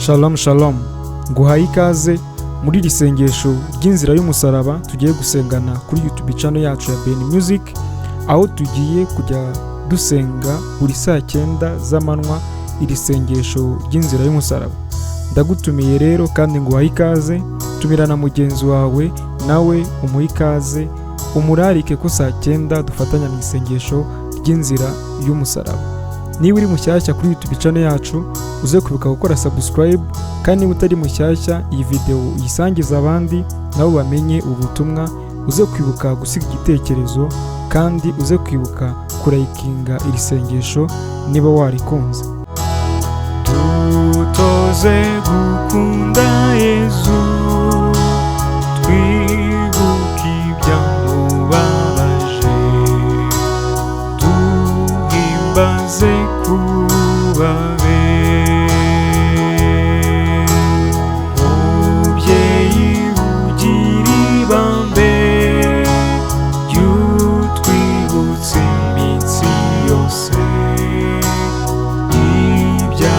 Shalom shalom, nguhaye ikaze muri iri sengesho ry'inzira y'umusaraba tugiye gusengana kuri YouTube channel yacu ya Ben Music, aho tugiye kujya dusenga buri saa 9 z'amanywa iri sengesho ry'inzira y'umusaraba. Ndagutumiye rero kandi nguhaye ikaze, tumira na mugenzi wawe nawe umuhe ikaze, umurarike ko saa 9 dufatanya mu isengesho ry'inzira y'umusaraba. Niba uri mushyashya kuri YouTube channel yacu, uze kwibuka gukora subscribe, kandi niba utari mushyashya iyi video uyisangize abandi nabo bamenye ubutumwa. Uze kwibuka gusiga igitekerezo kandi uze kwibuka kurayikinga iri sengesho niba warikunze. Dutoze gukunda Yezu, twibuke ibyamubabaje, duhimbaze kuba be. Mubyeyi ugira ibambe, jya utwibutsa iminsi yose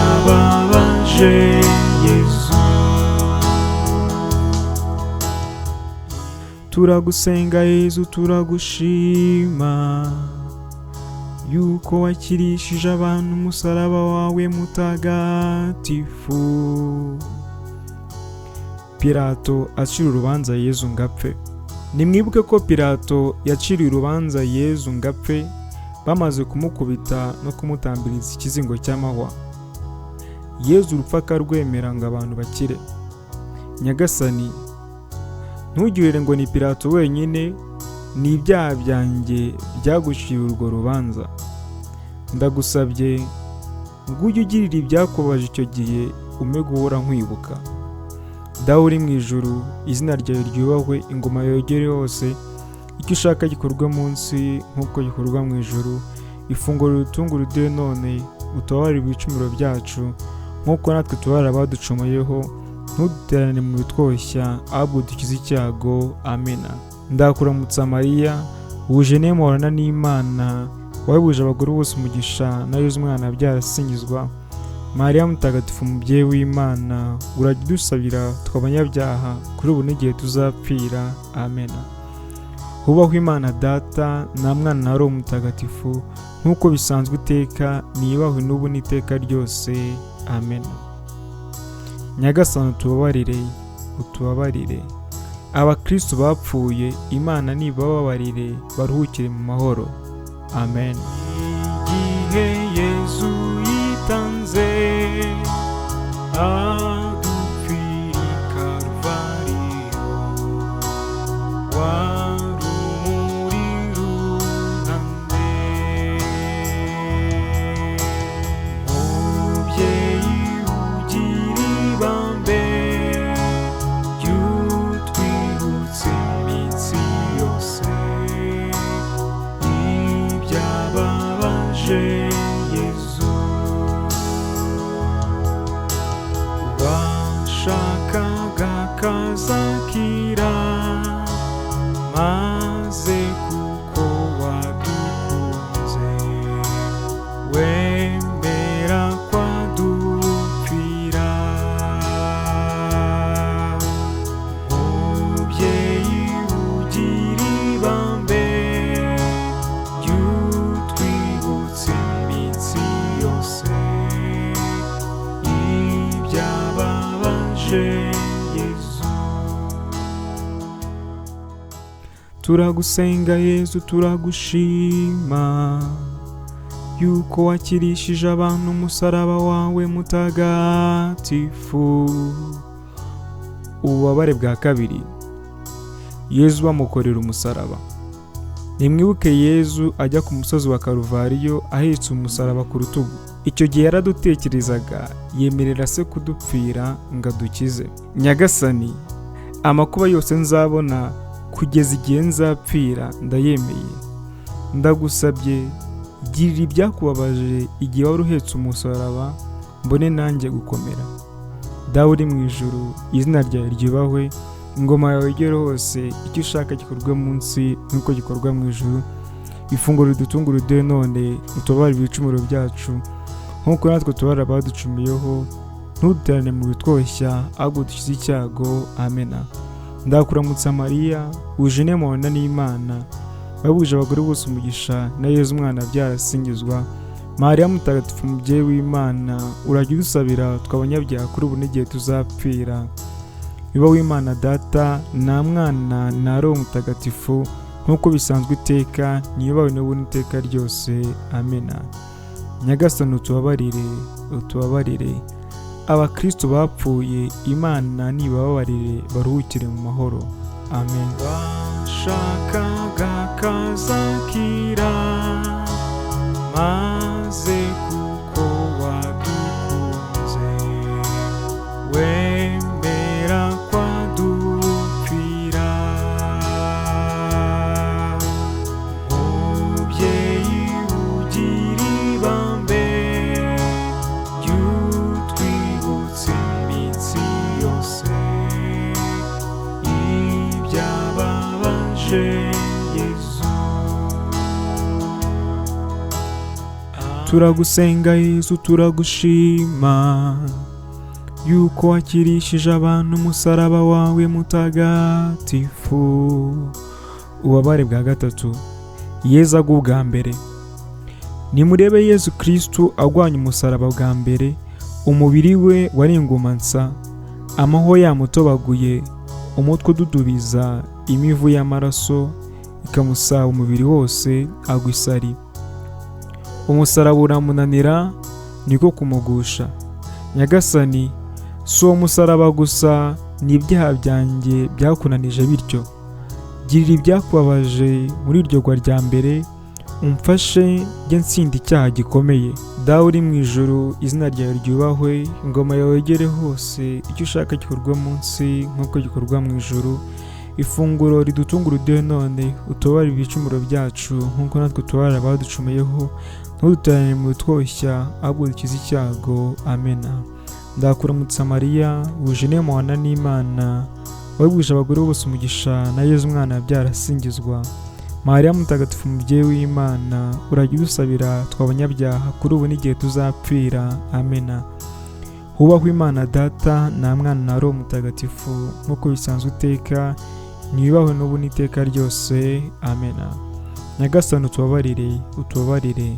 ibyababaje Yezu. Turagusenga Yezu, turagushima yuko wakirishije abantu umusaraba wawe mutagatifu. Pilato acira urubanza Yezu ngo apfe. Nimwibuke ko Pilato yaciriye urubanza Yezu ngo apfe bamaze kumukubita no kumutambiriza ikizingo cy'amahwa. Yezu urupfu akarwemera ngo abantu bakire. Nyagasani, ntugirire ngo ni Pilato wenyine, ni ibyaha byanjye byaguciye urwo rubanza. Ndagusabye ngo ujye ugirira ibyakubabaje icyo gihe, ume guhora nkwibuka. Dawe uri mu ijuru, izina ryawe ryubahwe, ingoma yogere hose, icyo ushaka gikorwe munsi nk'uko gikorwa mu ijuru. Ifunguro ridutunga uduhe none, utubabarire ibicumuro byacu nk'uko natwe tubabarira abaducumuyeho, ntudutererane mu bitwoshya, ahubwo udukize icyago. Amena. Ndakuramutsa Mariya, wuje muhorana n'Imana, wahebuje abagore bose umugisha, na Yezu umwana wabyara asingizwa. Mariya mutagatifu mubyeyi w'Imana, urajya udusabira twe abanyabyaha, kuri ubu n'igihe tuzapfira. Amena. Hubahwe Imana Data na Mwana na Roho Mutagatifu, nk'uko bisanzwe iteka, niyubahwe n'ubu n'iteka ryose. Amena. Nyagasani utubabarire, utubabarire. Abakristu bapfuye, Imana nibababarire, baruhukire mu mahoro. Amen. Igihe Yezu yitanze adupfira i Karuvariyo, wari umuri ruhande. Mubyeyi ugira ibambe, jya utwibutsa iminsi yose ibyababaje Yezu. Washakaga kazakira, maze kuko wadukunze wemera kwadupfira. Mubyeyi ugira ibambe, jya utwibutsa iminsi yose ibyababaje Yezu. Turagusenga Yezu, turagushima yuko wakirishije abantu umusaraba wawe mutagatifu. Ububabare bwa kabiri, Yezu bamukorera umusaraba. Nimwibuke Yezu ajya ku musozi wa Karuvariyo ahetse umusaraba ku rutugu. Icyo gihe yaradutekerezaga, yemerera se kudupfira ngo adukize. Nyagasani, amakuba yose nzabona kugeza igihe nzapfira ndayemeye. Ndagusabye, girira ibyakubabaje igihe wari uhetse umusaraba, mbone nanjye gukomera. Dawe uri mu ijuru, izina ryawe ryubahwe, ingoma yawe igere hose, icyo ushaka gikorwe munsi nk'uko gikorwa mu ijuru. Ifunguro ridutunga uduhe none, utubabarire ibicumuro byacu nk'uko natwe tubabarira abaducumuyeho, Ntudutererane mu bitwoshya, ahubwo udukize icyago. Amena. Ndakuramutsa Mariya, wuje muhorana n'Imana, wahebuje abagore bose umugisha, na Yezu umwana wabyara asingizwa. Mariya mutagatifu mubyeyi w'Imana, urajya udusabira twe abanyabyaha kuri ubu n'igihe tuzapfira. Biba w'Imana Data na Mwana na Roho Mutagatifu, nk'uko bisanzwe iteka, niyubahwe n'ubu n'iteka ryose. Amena. Nyagasani utubabarire, utubabarire. Abakristo bapfuye, Imana nibababarire, baruhukire mu mahoro. Amen. Bashakaga kazakira, maze kuko wadukunze, wemera kwadupfira. Mubyeyi ugira ibambe, jya utwibutsa iminsi yose ibyababaje Yezu. Turagusenga Yezu, turagushima yuko wakirishije abantu umusaraba wawe mutagatifu. Ububabare bwa gatatu, Yezu agwa ubwa mbere. Nimurebe Yezu Kristu agwanya umusaraba bwa mbere, umubiri we wari inguma nsa, amahwa yamutobaguye, umutwe ududubiza imivu y'amaraso ikamusaba umubiri wose, agwa isari. Umusaraba uramunanira, niko kumugusha. Nyagasani, si uwo musaraba gusa, ni ibyaha byanjye byakunanije bityo. Girira ibyakubabaje muri iryo gwa rya mbere, umfashe njye nsinda icyaha gikomeye. Dawe uri mu ijuru, izina ryawe ryubahwe, ingoma yawe yegere hose, icyo ushaka gikorwa munsi nk'uko gikorwa mu ijuru. Ifunguro ridutungura uduhe none, utubabarire ibicumuro byacu nk'uko natwe tubabarira abaducumuyeho, ntudutererane mu bitwoshya, ahubwo dukize icyago. Amena. Ndakuramutsa Mariya, wuje muhorana n'Imana, wahebuje abagore bose umugisha, na Yezu umwana wabyara asingizwa. Mariya mutagatifu mubyeyi w'Imana, urajya udusabira twe abanyabyaha kuri ubu n'igihe tuzapfira. Amena. Hubahwe Imana Data na Mwana na Roho Mutagatifu, nk'uko bisanzwe iteka, niyubahwe n'ubu n'iteka ryose. Amena. Nyagasani utubabarire, utubabarire.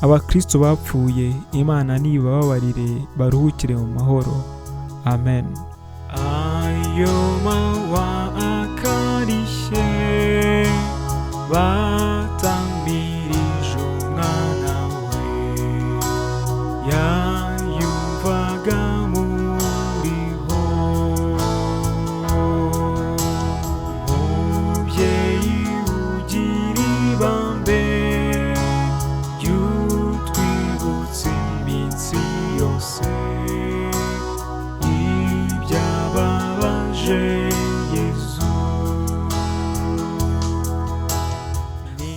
Abakristo bapfuye, Imana nibababarire, baruhukire mu mahoro. Amen. Ayo mahwa akarishye batamirije umwana we, yayumvaga muriho. Mubyeyi ugira ibambe, jya utwibutsa iminsi yose ibyababaje Yezu.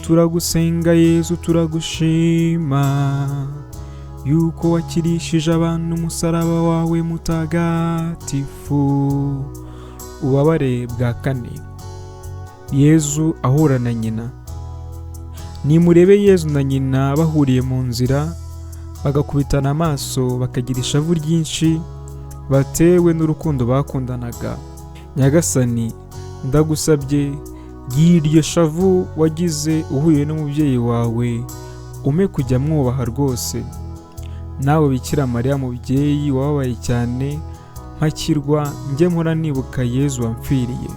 Turagusenga Yezu, turagushima yuko wakirishije abantu umusaraba wawe mutagatifu. Ububabare bwa kane, Yezu ahura na nyina. Nimurebe Yezu na nyina bahuriye mu nzira, bagakubitana amaso, bakagira ishavu ryinshi batewe n'urukundo bakundanaga. Nyagasani, ndagusabye, gira iryo shavu wagize uhuye n'umubyeyi wawe, umpe kujya mwubaha rwose. Nawe Bikira Mariya mubyeyi wababaye cyane, mpakirwa njye mpora nibuka Yezu wampfiriye.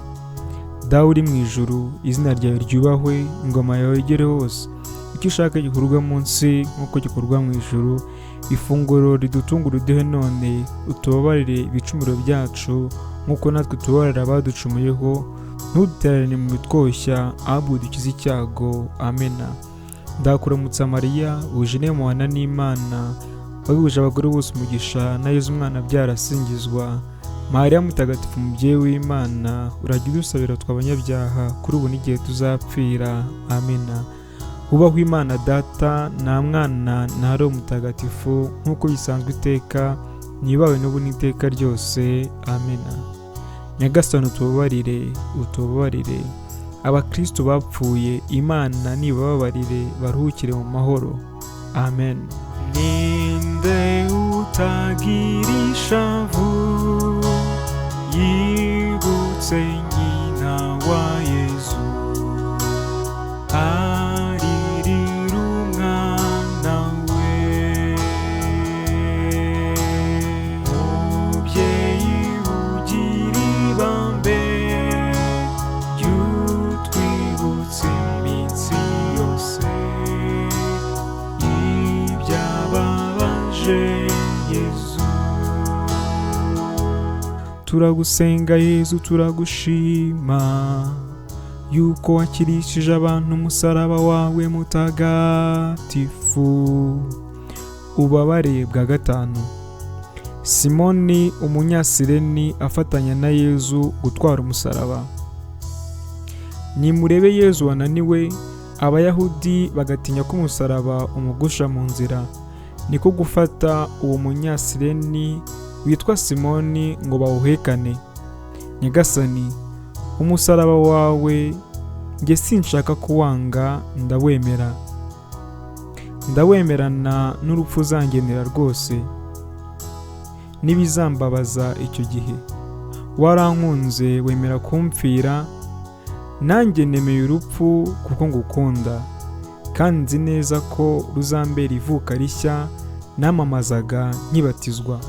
Dawe uri mu ijuru, izina ryawe ryubahwe, ingoma yawe igere hose, icyo ushaka gikorwa munsi nk'uko gikorwa mu ijuru. Ifunguro ridutungura uduhe none, utubabarire ibicumuro byacu nk'uko natwe tubabarira abaducumuyeho, ntudutererane mu bitwoshya, ahubwo udukize icyago. Amena. Ndakuramutsa Mariya, wuje muhana n'Imana, wahebuje abagore bose umugisha, na Yezu umwana abyara asingizwa. Mariya mutagatifu mubyeyi w'Imana, urajya udusabira twe abanyabyaha kuri ubu n'igihe tuzapfira. Amena. Hubahwe Imana Data na Mwana na Roho Mutagatifu, nk'uko bisanzwe iteka, niyubahwe n'ubu n'iteka ryose. Amena. Nyagasani utubabarire, utubabarire. Abakristo bapfuye, Imana nibababarire, baruhukire mu mahoro. Amen. Ninde utagira ishavu? Ibyababaje Yezu. Turagusenga Yezu, turagushima yuko wakirishije abantu umusaraba wawe mutagatifu. Ububabare bwa gatanu. Simoni umunyasireni afatanya na Yezu gutwara umusaraba. Nimurebe Yezu wananiwe, Abayahudi bagatinya ko umusaraba umugusha mu nzira, niko gufata uwo munyasireni witwa Simoni ngo bawuhekane. Nyagasani, umusaraba wawe njye sinshaka kuwanga, ndawemera, ndawemerana n'urupfu uzangenera rwose, n'ibizambabaza icyo gihe. Warankunze wemera kumpfira, nanjye nemeye urupfu kuko ngukunda, kandi nzi neza ko ruzambera ivuka rishya namamazaga nkibatizwa.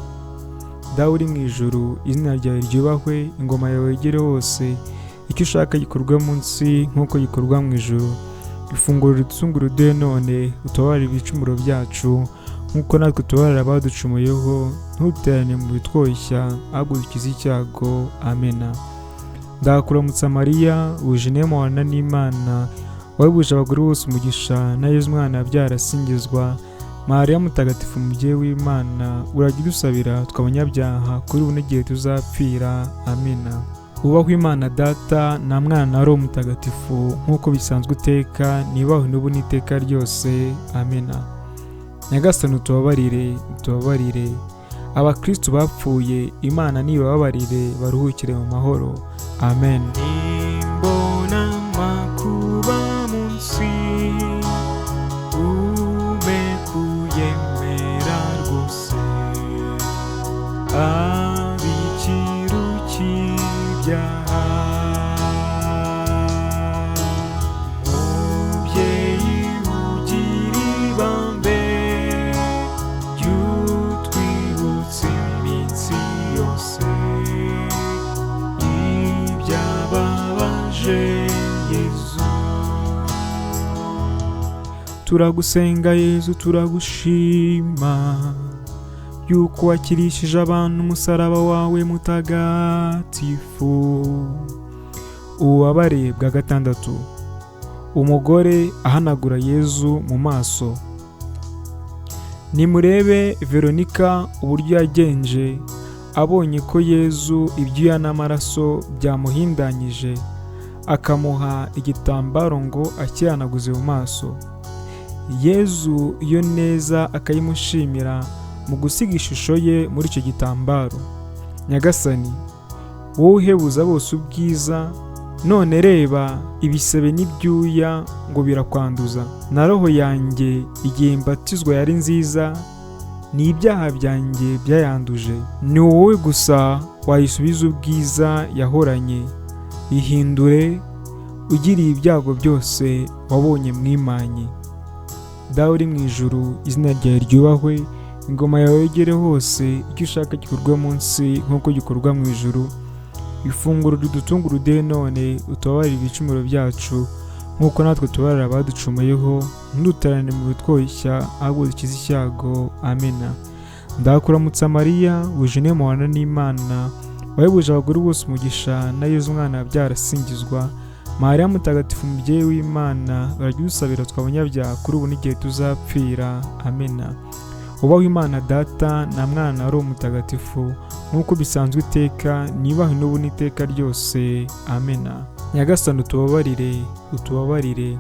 Dawe uri mu ijuru, izina ryawe ryubahwe, ingoma yawe yegere hose, icyo ushaka gikorwe munsi nk'uko gikorwa mu ijuru. Ifunguro ridusungura uduhe none, utubabarire ibicumuro byacu nk'uko natwe tubabarira abaducumuyeho, ntuterane mu bitwoshya, ahubwo dukize icyago. Amena. Ndakuramutsa Mariya, wuje inema n'Imana, wahebuje abagore bose umugisha, na Yezu umwana wabyara asingizwa. Mariya mutagatifu umubyeyi w'Imana, urajya udusabira twe abanyabyaha, kuri ubu n'igihe tuzapfira. Amena. Ubahwe Imana Data na Mwana na Roho Mutagatifu, nk'uko bisanzwe iteka, nibahwe n'ubu n'iteka ryose. Amena. Nyagasani utubabarire, utubabarire. Abakristu bapfuye, Imana nibababarire, baruhukire mu mahoro. Amen. Nimbona amakuba munsi, ume kuyemera rwose, abikiru cy'ibyaha. Mubyeyi ugira ibambe, jya utwibutsa iminsi yose ibyababaje Yezu. Turagusenga Yezu, turagushima yuko wakirishije abantu umusaraba wawe mutagatifu. Ububabare bwa gatandatu. Umugore ahanagura Yezu mu maso. Nimurebe Veronika uburyo yagenje abonye ko Yezu ibyuya n'amaraso byamuhindanyije, akamuha igitambaro ngo akihanaguze mu maso. Yezu iyo neza akayimushimira mu gusiga ishusho ye muri icyo gitambaro. Nyagasani, wowe uhebuza bose ubwiza, none reba ibisebe n'ibyuya ngo birakwanduza. Na roho yanjye igihe mbatizwa yari nziza, ni ibyaha byanjye byayanduje. Ni wowe gusa wayisubiza ubwiza yahoranye. Ihindure ugiriye ibyago byose wabonye mwimanye. Dawe uri mu ijuru, izina ryawe ryubahwe, ingoma yawe yegere hose, icyo ushaka gikorwe munsi nk'uko gikorwa mu ijuru. Ifunguro ridutunga uduhe none, utubabarire ibicumuro byacu nk'uko natwe tubabarira abaducumuyeho, ntudutererane mu bitwoshya, ahubwo dukize icyago. Amena. Ndakuramutsa Mariya, wuje inema n'Imana, wahebuje abagore bose umugisha, na Yezu umwana wabyara asingizwa. Mariya mutagatifu umubyeyi w'Imana, urajya udusabira twe abanyabyaha, kuri ubu n'igihe tuzapfira. Amena. Ubaho Imana Data na Mwana na Roho Mutagatifu, nk'uko bisanzwe iteka, nibahwe n'ubu n'iteka ryose. Amena. Nyagasani utubabarire, utubabarire.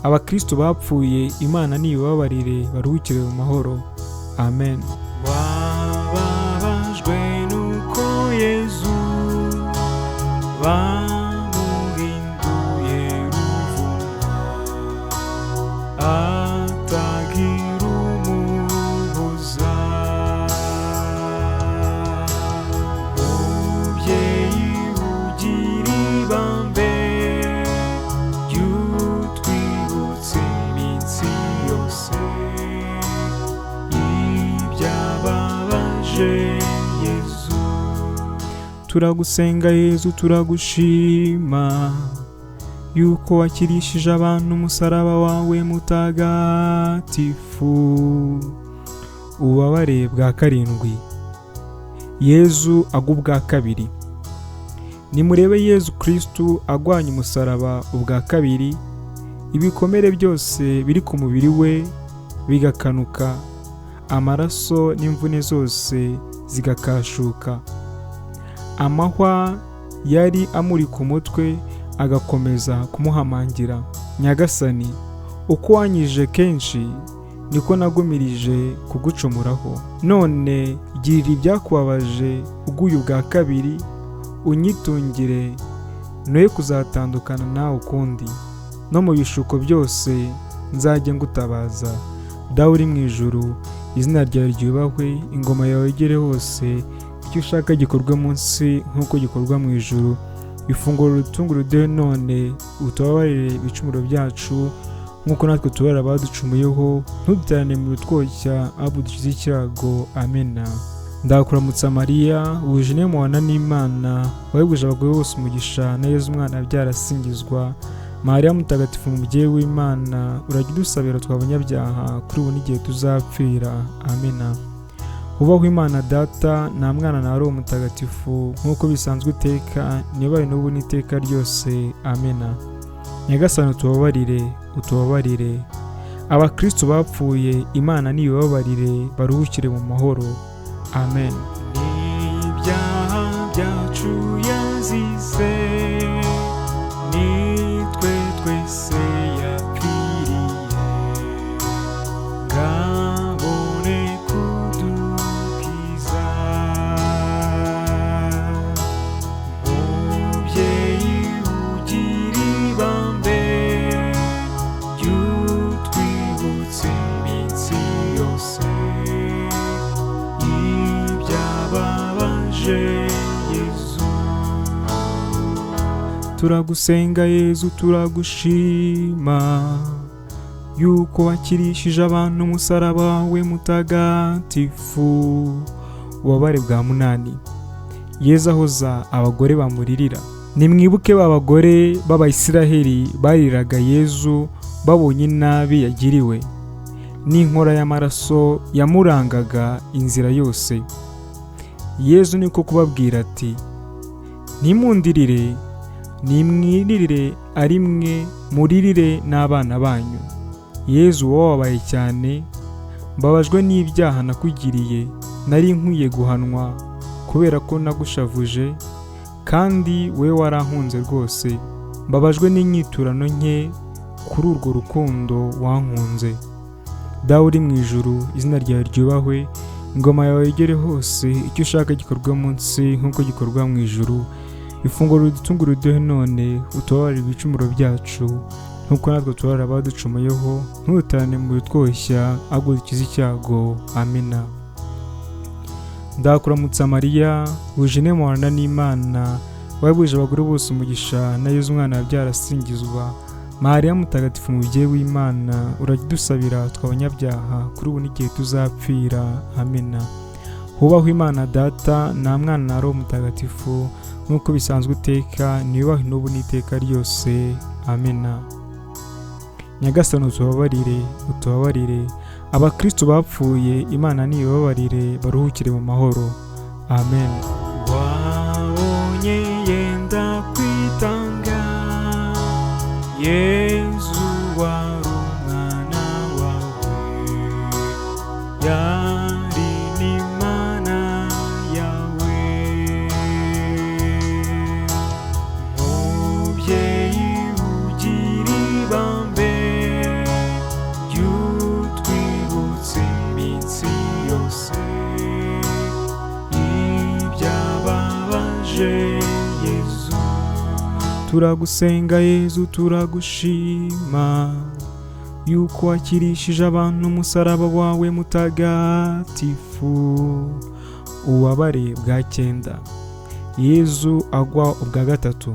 Abakristu bapfuye, Imana nibababarire, baruhukire mu mahoro. Amen. Wababajwe nuko Yezu bamuhinduye ruvumwa, atagira umuhoza. Mubyeyi ugira ibambe, jya utwibutsa iminsi yose ibyababaje Yezu. Turagusenga Yezu, turagushima yuko wakirishije abantu umusaraba wawe mutagatifu. Ububabare bwa karindwi. Yezu agwa ubwa kabiri. Nimurebe Yezu Kristu agwanya umusaraba ubwa kabiri, ibikomere byose biri ku mubiri we bigakanuka, amaraso n'imvune zose zigakashuka. Amahwa yari amuri ku mutwe agakomeza kumuhamangira. Nyagasani, uko wanyije kenshi niko nagumirije kugucumuraho. None girira ibyakubabaje uguye ubwa kabiri, unyitungire noye kuzatandukana nawe ukundi. No mu bishuko byose nzajye ngutabaza. Dawe uri mu ijuru, izina ryawe ryubahwe, ingoma yawe igere hose, icyo ushaka gikorwe munsi nk'uko gikorwa mu ijuru. Ifunguro ridutunga uduhe none, utubabarire ibicumuro byacu nk'uko natwe tubabarira abaducumuyeho, ntudutererane mu bitwoshya, ahubwo udukize icyago. Amena. Ndakuramutsa Mariya, wuje muhana n'Imana, wahebuje abagore bose umugisha, na Yezu umwana wabyara asingizwa. Mariya mutagatifu mubyeyi w'Imana, urajya udusabira twe abanyabyaha, kuri ubu n'igihe tuzapfira. Amena. Ubaho Imana Data, nta mwana na Roho Mutagatifu, nk'uko bisanzwe iteka, nibaye n'ubu n'iteka ryose. Amena. Nyagasani utubabarire, utubabarire. Abakristu bapfuye, Imana nibababarire, baruhukire mu mahoro. Amen. N'ibyaha byacu yazize, nitwe twese yapfiriye, ngabone kudukiza. Mubyeyi ugira ibambe, jya utwibutsa iminsi yose ibyababaje Yezu. Turagusenga Yezu, turagushima yuko wakirishije abantu umusaraba wawe mutagatifu. Ububabare bwa munani. Yezu ahoza abagore bamuririra. Nimwibuke ba bagore b'Abayisiraheli bariraga Yezu babonye inabi yagiriwe, n'inkora y'amaraso yamurangaga inzira yose. Yezu niko kubabwira ati: ntimundirire, nimwiririre ari mwe, muririre n'abana banyu. Yezu wababaye cyane, mbabajwe n'ibyaha nakugiriye, nari nkwiye guhanwa kubera ko nagushavuje, kandi we warankunze rwose. Mbabajwe n'inyiturano nke kuri urwo rukundo wankunze. Dawe uri mu ijuru, izina ryawe ryubahwe, ingoma yawe igere hose, icyo ushaka gikorwa munsi nk'uko gikorwa mu ijuru. Ifunguro ridutunga uduhe none, utubabarire ibicumuro byacu nk'uko natwe tubabarira abaducumuyeho, ntudutererane mu bitwoshya, ahubwo udukize icyago. Amena. Ndakuramutsa Mariya, wuje muhorana n'Imana, wahebuje abagore bose umugisha, na Yezu umwana wabyara asingizwa. Mariya mutagatifu mubyeyi w'Imana, urajya udusabira twe abanyabyaha, kuri ubu n'igihe tuzapfira. Amena. Hubahwe Imana Data, nta mwana na Roho Mutagatifu, nk'uko bisanzwe iteka, niyubahwe n'ubu n'iteka ryose. Amena. Nyagasani utubabarire, utubabarire. Abakristu bapfuye, Imana nibababarire, baruhukire mu mahoro. Amen. Wabonye yenda kwitanga, Yezu wari umwana wawe, yari n'Imana yawe. Mubyeyi ugira ibambe, jya utwibutsa iminsi yose ibyababaje Yezu. Turagusenga Yezu, turagushima yuko wakirishije abantu umusaraba wawe mutagatifu. Ububabare bwa cyenda. Yezu agwa ubwa gatatu.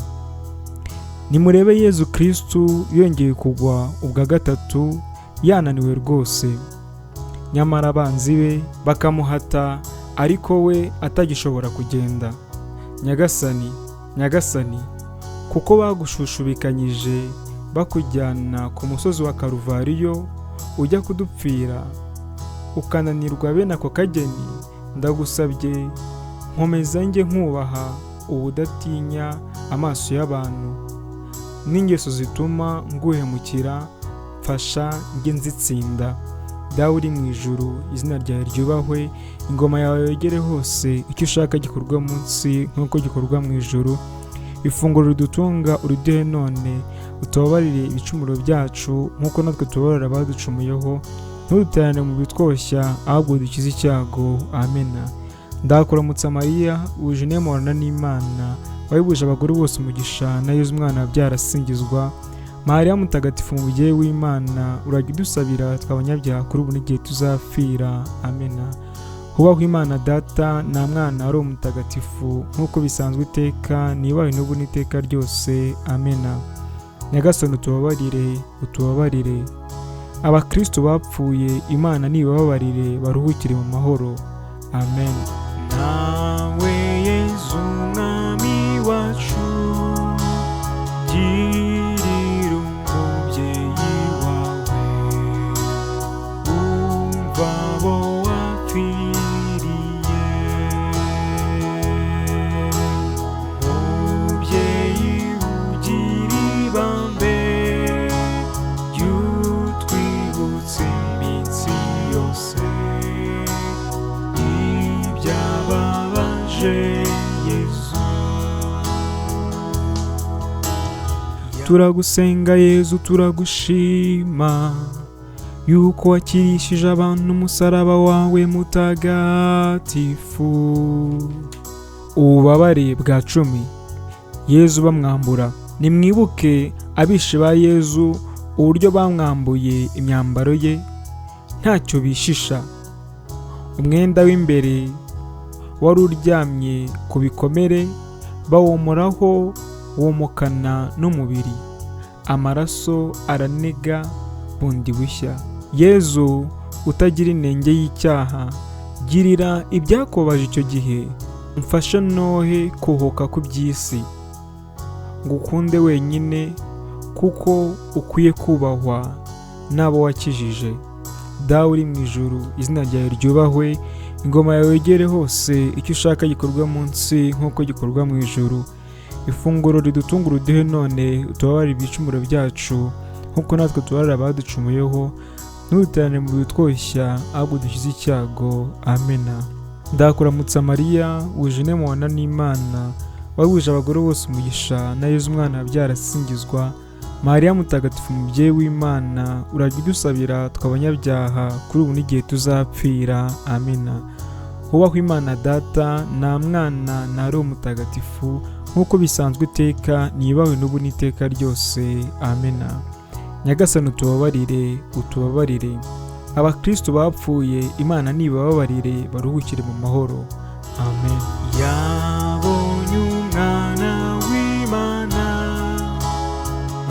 Nimurebe Yezu Kristu yongeye kugwa ubwa gatatu, yananiwe rwose. Nyamara abanzi be bakamuhata, ariko we atagishobora kugenda. Nyagasani, Nyagasani, kuko bagushushubikanyije bakujyana ku musozi wa Karuvariyo ujya kudupfira, ukananirwa bene ako kageni, ndagusabye nkomeza njye nkubaha ubudatinya amaso y'abantu n'ingeso zituma nguhemukira, mfasha njye nzitsinda. Dawe uri mu ijuru, izina ryawe ryubahwe, ingoma yawe yogere hose, icyo ushaka gikorwa munsi nk'uko gikorwa mu ijuru. Ifunguro ridutunga uriduhe none, utubabarire ibicumuro byacu nk'uko natwe tubabarira abaducumuyeho, ntudutererane mu bitwoshya, ahubwo dukize icyago. Amena. Ndakuramutsa Mariya, wuje inema n'Imana, wahebuje abagore bose umugisha, na Yezu umwana wabyara asingizwa. Mariya mutagatifu mubyeyi w'Imana, urajya udusabira twe abanyabyaha kuri ubu n'igihe tuzapfira. Amena. Hubahwe Imana Data na Mwana ari umutagatifu, nk'uko bisanzwe iteka, nibahe n'ubu n'iteka ryose. Amena. Nyagasani utubabarire, utubabarire. Abakristo bapfuye, Imana nibababarire, baruhukire mu mahoro. Amen. Nawe Yezu mwami wacu, girira umubyeyi wawe, umva abo wapfiriye. Mubyeyi ugira ibambe, jya utwibutsa iminsi yose ibyababaje Yezu. Turagusenga Yezu, turagushima yuko wakirishije abantu umusaraba wawe mutagatifu. Ububabare bwa 10. Yezu bamwambura. Nimwibuke abishi ba Yezu uburyo bamwambuye imyambaro ye ntacyo bishisha. Umwenda w'imbere wari uryamye ku bikomere bawomoraho womokana n'umubiri, amaraso aranega bundi bushya. Yezu utagira inenge y'icyaha, girira ibyakubabaje icyo gihe, umfashe nohe kuhoka ku by'isi, ngukunde wenyine kuko ukwiye kubahwa n'abo wakijije. Dawe uri mu ijuru, izina ryawe ryubahwe, ingoma yawe yegere hose, icyo ushaka gikorwa munsi nk'uko gikorwa mu ijuru. Ifunguro ridutunga uruduhe none, utubabarire ibicumuro byacu nk'uko natwe tubabarira abaducumuyeho, ntudutererane mu bitwoshya, ahubwo dukize icyago. Amena. Ndakuramutsa Mariya, wuje inema n'Imana, wahebuje abagore bose umugisha, na Yezu umwana wabyara asingizwa. Mariya mutagatifu mubyeyi w'Imana, urajya udusabira twe abanyabyaha kuri ubu n'igihe tuzapfira. Amena. Hubahwe Imana Data na Mwana na Roho Mutagatifu, nk'uko bisanzwe iteka, nibahwe n'ubu n'iteka ryose. Amena. Nyagasani utubabarire, utubabarire. Abakristo bapfuye, Imana nibababarire, baruhukire mu mahoro. Amen. Yabonye umwana w'Imana,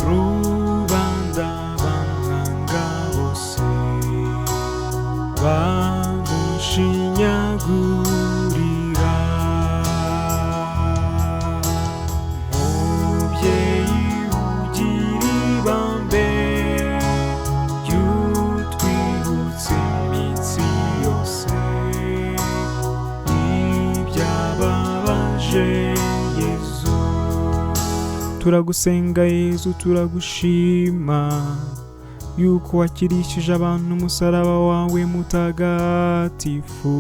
rubanda bamwanga bose, bamushinyagurira. Mubyeyi ugira ibambe, jya utwibutsa iminsi yose ibyababaje Yezu. Turagusenga Yezu, turagushima yuko wakirishije abantu umusaraba wawe mutagatifu.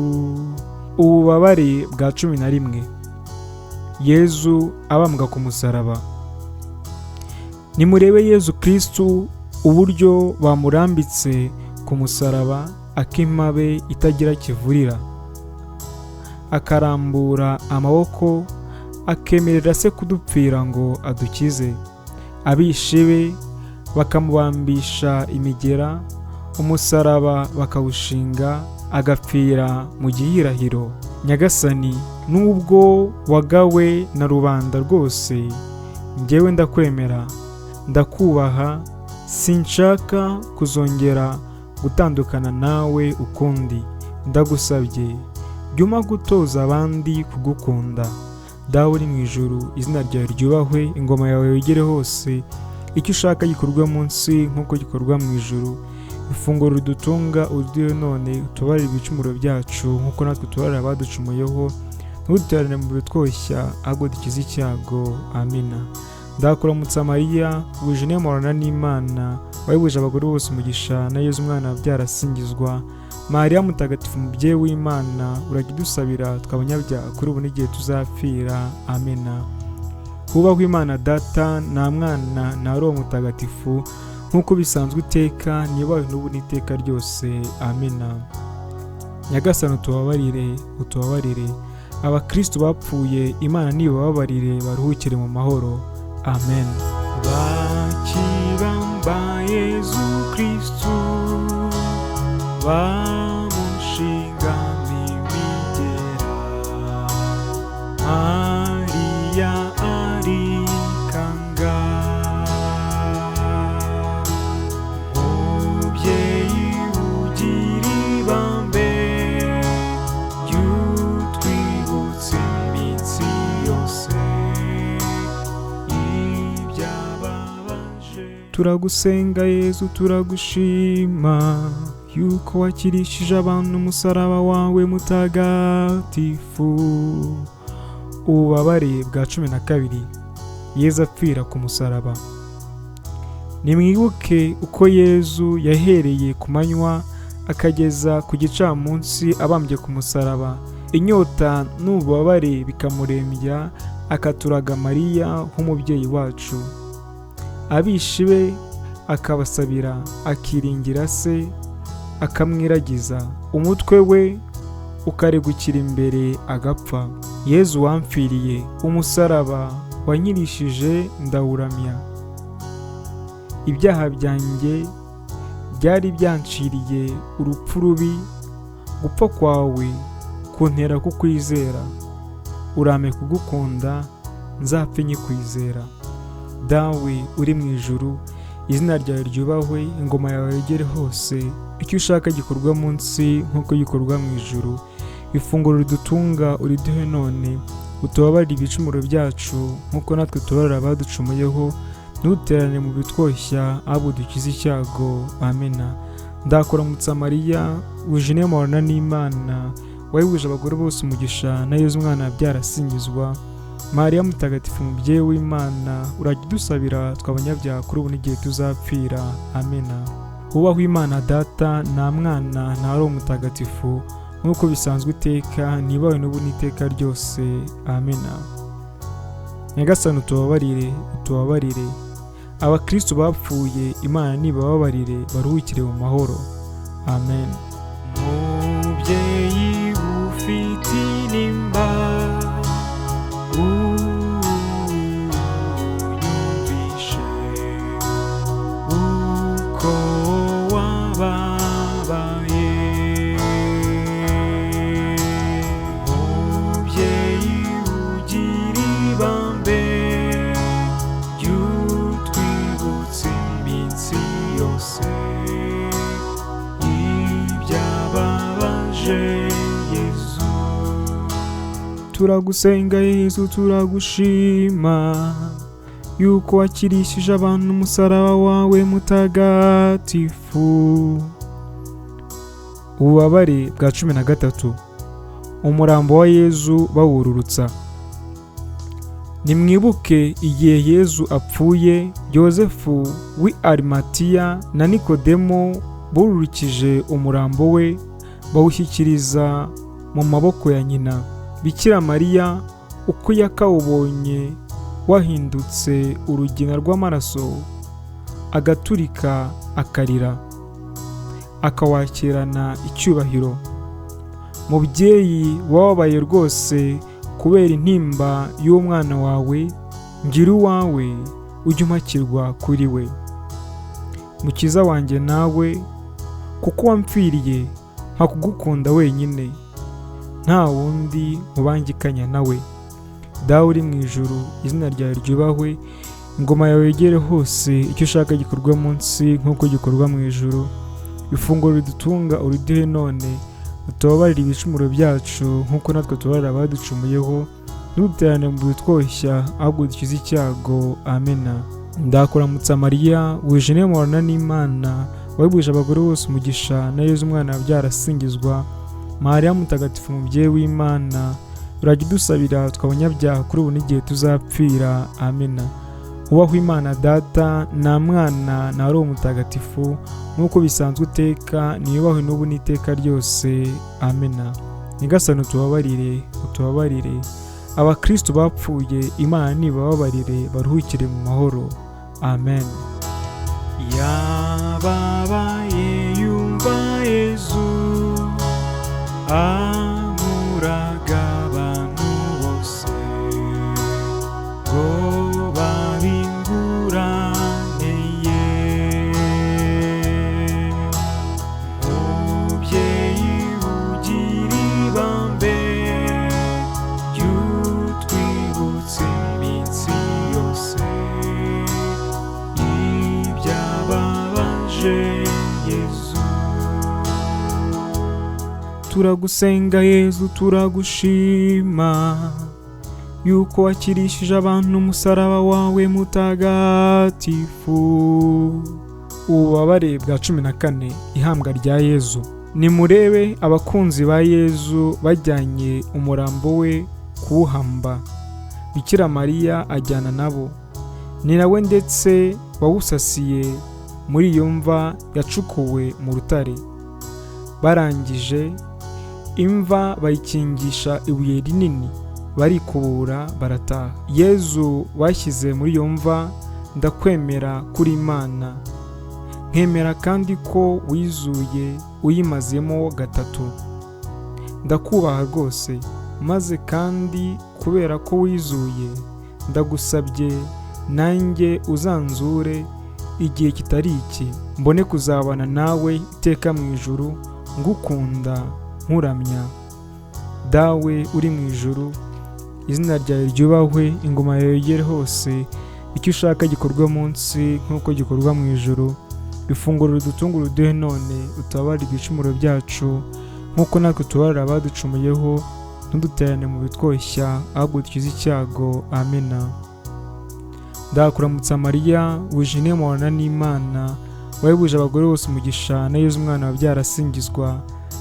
Ububabare bwa 11. Yezu abambwa ku musaraba. Nimurebe Yezu Kristu uburyo bamurambitse ku musaraba ak'impabe itagira kivurira, akarambura amaboko akemerera se kudupfira ngo adukize. Abishi be bakamubambisha imigera, umusaraba bakawushinga, agapfira mu gihirahiro. Nyagasani, nubwo wagawe na rubanda rwose, njyewe ndakwemera, ndakubaha, sinshaka kuzongera gutandukana nawe ukundi. Ndagusabye, jya umpa gutoza abandi kugukunda. Dawe uri mu ijuru, izina ryawe ryubahwe, ingoma yawe yegere hose, icyo ushaka gikorwa munsi nk'uko gikorwa mu ijuru. Ifunguro ridutunga uduhe none, utubarire ibicumuro byacu nk'uko natwe tubarira abaducumuyeho, ntudutererane mu bitwoshya, ahubwo dukize icyago. Amina. Ndakuramutsa Mariya, wuje muhorana n'Imana, wahebuje abagore bose umugisha, na Yezu umwana wabyara asingizwa. Mariya mutagatifu mubyeyi w'Imana, urajya udusabira twe abanyabyaha kuri ubu n'igihe tuzapfira. Amina. Hubahwe Imana Data na Mwana na Roho Mutagatifu, nk'uko bisanzwe iteka, niyubahwe n'ubu n'iteka ryose. Amina. Nyagasani utubabarire, utubabarire. Abakristu bapfuye Imana nibababarire, baruhukire mu mahoro. Amen. Bakibamba Yezu Kristu, bamushinga imigera, Mariya arikanga. Mubyeyi ugira ibambe, jya utwibutsa iminsi yose ibyababaje. Turagusenga Yezu, turagushima yuko wakirishije abantu umusaraba wawe mutagatifu. Ububabare bwa 12, Yezu apfira ku musaraba. Nimwibuke uko Yezu yahereye ku manywa akageza ku gicamunsi abambye ku musaraba, inyota n'ububabare bikamurembya, akaturaga Mariya nk'umubyeyi wacu. Abishi be akabasabira, akiringira se, akamwiragiza, umutwe we ukaregukira imbere agapfa. Yezu wampfiriye, umusaraba wankirishije ndawuramya. Ibyaha byanjye byari byanciriye urupfu rubi, gupfa kwawe kuntera kukwizera. Urampe kugukunda, nzapfe nyikwizera. Dawe uri mu ijuru, izina ryawe ryubahwe, ingoma yawe yegere hose, icyo ushaka gikorwa munsi nk'uko gikorwa mu ijuru. Ifunguro ridutunga uriduhe none, utubabarire ibicumuro byacu nk'uko natwe tubarira abaducumuyeho, ntudutererane mu bitwoshya, ahubwo dukize icyago. Amina. Ndakuramutsa Mariya, wuje muhorana n'Imana, wahebuje abagore bose umugisha, na Yezu umwana wabyara asingizwa. Mariya mutagatifu mubyeyi w'Imana, urajya udusabira twe abanyabyaha kuri ubu n'igihe tuzapfira. Amina. Hubahwe Imana Data na Mwana na Roho Mutagatifu, nk'uko bisanzwe iteka, niyubahwe n'ubu n'iteka ryose. Amina. Nyagasani utubabarire, utubabarire. Abakristu bapfuye Imana nibababarire, baruhukire mu mahoro. Amen. Mubyeyi ufite intimba, unyumvishe uko wababaye. Mubyeyi ugira ibambe, jya utwibutsa iminsi yose ibyababaje Yezu. Turagusenga Yezu, turagushima yuko wakirishije abantu umusaraba wawe mutagatifu. Ububabare bwa 13, umurambo wa Yezu bawururutsa. Nimwibuke igihe Yezu apfuye, Yozefu w'i Arimatiya na Nikodemo bururukije umurambo we, bawushyikiriza mu maboko ya nyina. Bikira Mariya uko yakawubonye wahindutse urugina rw'amaraso, agaturika akarira, akawakirana icyubahiro. Mubyeyi wababaye rwose kubera intimba y'umwana wawe, ngira uwawe ujye umpakirwa kuri we. Mukiza wanjye nawe, kuko wampfiriye, mpa kugukunda wenyine, nta wundi mubangikanya nawe. Dawe uri mu ijuru, izina ryawe ryubahwe, ingoma yawe yegere hose, icyo ushaka gikorwa munsi nk'uko gikorwa mu ijuru. Ifunguro ridutunga uriduhe none, utubabarire ibicumuro byacu nk'uko natwe tubabarira abaducumuyeho, ntudutererane mu bitwoshya, ahubwo dukize icyago. Amena. Ndakuramutsa Mariya, wuje muhorana n'Imana, Wahebuje abagore bose umugisha, na Yezu umwana wabyara asingizwa. Mariya mutagatifu mubyeyi w'Imana, urajya udusabira twe abanyabyaha kuri ubu n'igihe tuzapfira. Amena. Ubahwe Imana Data na Mwana na Roho Mutagatifu, nk'uko bisanzwe iteka, niyubahwe n'ubu n'iteka ryose. Amena. Nyagasani utubabarire, utubabarire. Abakristu bapfuye Imana nibababarire, baruhukire mu mahoro. Amen. Yababaye yumva Yezu amuraga abantu bose ngo babinguraneye. Mubyeyi ugira ibambe ry'utwibutse iminsi yose ibyababaje Yezu. Turagusenga Yezu, turagushima yuko wakirishije abantu umusaraba wawe mutagatifu. Ububabare bwa 14, ihambwa rya Yezu. Nimurebe abakunzi ba Yezu bajyanye umurambo we kuwuhamba. Bikira Mariya ajyana nabo, ni nawe ndetse wawusasiye muri iyo mva yacukuwe mu rutare. Barangije imva bayikingisha ibuye rinini, barikubura barataha. Yezu bashyize muri iyo mva, ndakwemera kuri Imana, nkemera kandi ko wizuye uyimazemo gatatu. Ndakubaha rwose, maze kandi kubera ko wizuye, ndagusabye nanjye uzanzure igihe kitari iki, mbone kuzabana nawe iteka mu ijuru, ngukunda nkuramya. Dawe uri mu ijuru, izina ryawe ryubahwe, ingoma yawe yegere hose, icyo ushaka gikorwa munsi nk'uko gikorwa mu ijuru. Ifunguro ridutungura uduhe none, utubabarire ibicumuro byacu nk'uko natwe tubabarira abaducumuyeho, ntudutererane mu bitwoshya, ahubwo dukize icyago. Amena. Ndakuramutsa Mariya, wuje inema n'Imana, wahebuje abagore bose umugisha, na Yezu umwana wabyara asingizwa.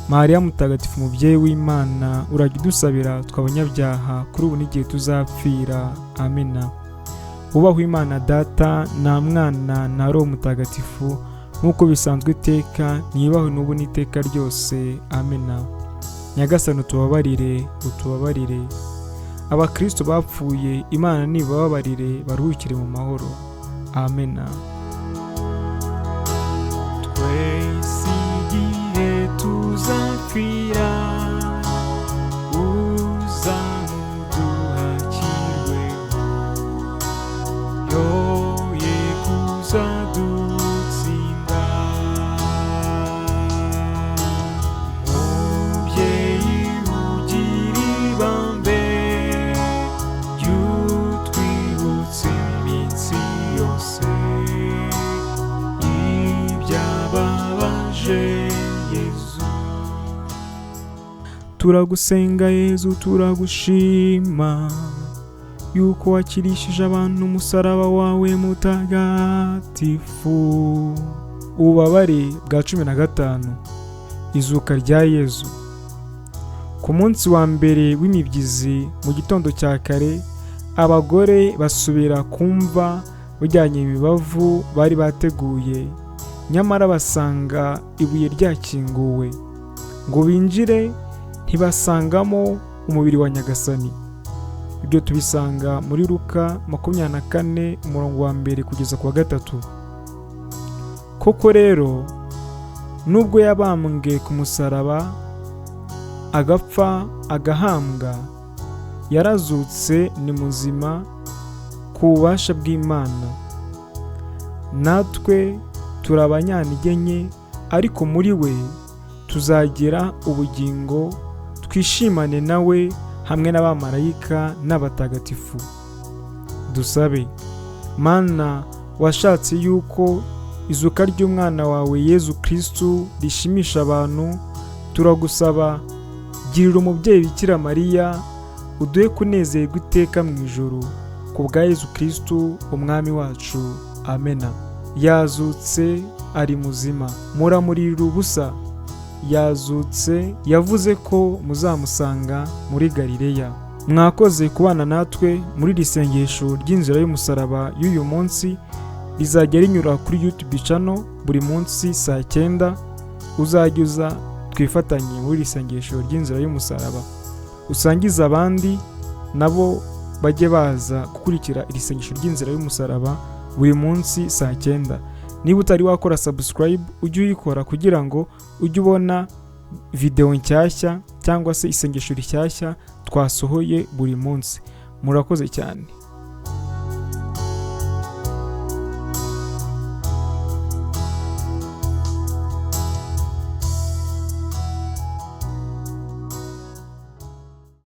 Mariya mutagatifu mubyeyi w'Imana, urajya udusabira twe abanyabyaha kuri ubu n'igihe tuzapfira. Amena. Ubahwe Imana Data na Mwana na Roho Mutagatifu, nk'uko bisanzwe iteka, niyubahwe n'ubu n'iteka ryose. Amena. Nyagasani utubabarire, utubabarire. Abakristo bapfuye Imana nibababarire, baruhukire mu mahoro. Amena. Twese igihe tuzapfira, uzamuduhakirweho, yoye kuzadutsinda. Mubyeyi ugira ibambe ry'utwibutse iminsi yose ibyababaje Yezu. Turagusenga Yezu, turagushima yuko wakirishije abantu umusaraba wawe mutagatifu. Ububabare bwa 15, izuka rya Yezu. Ku munsi wa mbere w'imibyizi mu gitondo cya kare, abagore basubira kumva bajyanye imibavu bari bateguye, nyamara basanga ibuye ryakinguwe. Ngo binjire ntibasangamo umubiri wa Nyagasani. Ibyo tubisanga muri Luka 24 umurongo wa 1 kugeza ku wa 3. Koko rero nubwo yabambwe ku musaraba agapfa agahambwa, yarazutse ni muzima ku bubasha bw'Imana. Natwe turi abanyantege nke, ariko muri we tuzagira ubugingo, twishimane nawe hamwe n'abamarayika n'abatagatifu. Dusabe. Mana, washatse yuko izuka ry'umwana wawe Yezu Kristu rishimisha abantu, turagusaba girira umubyeyi Bikira Mariya, uduhe kunezerwa iteka mu ijuru, ku bwa Yezu Kristu umwami wacu. Amena. Yazutse, Ari muzima, muramuririra ubusa. Yazutse, yavuze ko muzamusanga muri Galileya. Mwakoze kubana natwe muri iri sengesho ry'inzira y'umusaraba y'uyu munsi. Rizajya rinyura kuri YouTube channel buri munsi saa 9. Uzajya uza twifatanye muri iri sengesho ry'inzira y'umusaraba, usangize abandi nabo bajye baza gukurikira iri sengesho ry'inzira y'umusaraba buri munsi saa 9. Niba utari wakora subscribe, ujye uyikora kugira ngo ujye ubona videwo nshyashya cyangwa se isengesho rishyashya twasohoye buri munsi. Murakoze cyane.